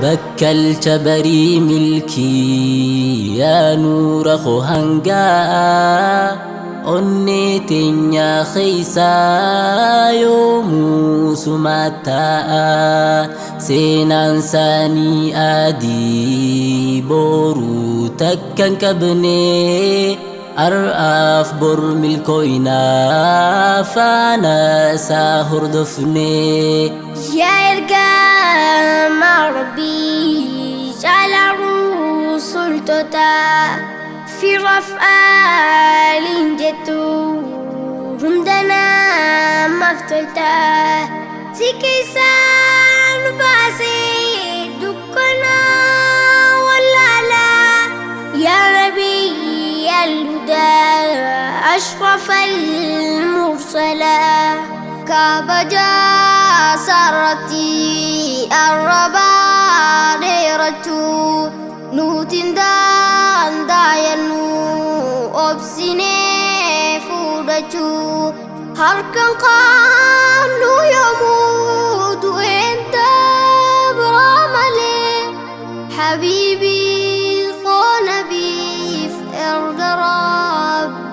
Bakkalcha barii milkii yaa nuura koo hangaa, onnee teenyaa keeysaa yoomuu sumaa taa'a. Seenaan saanii adii boruu takka hin qabne, har'aaf bor milkooynaa faana isaa hordofne. Yaa ergamaa Rabbii caalaa rusultoota, firaaf aaliin jettu hunda namaaf tolta. Si keessaa nu baasee dukkana wallaalaa, yaa Nabiy al-hudaa ashraf al-mursalaa. Kabajaa sarratti arrabaa dheerachuu nuti hin danda'annu, obsinee fuudhachuu harkan qabnu yoomuu du'een dabraa malee, habiibii koo nabiif erga Rabbiin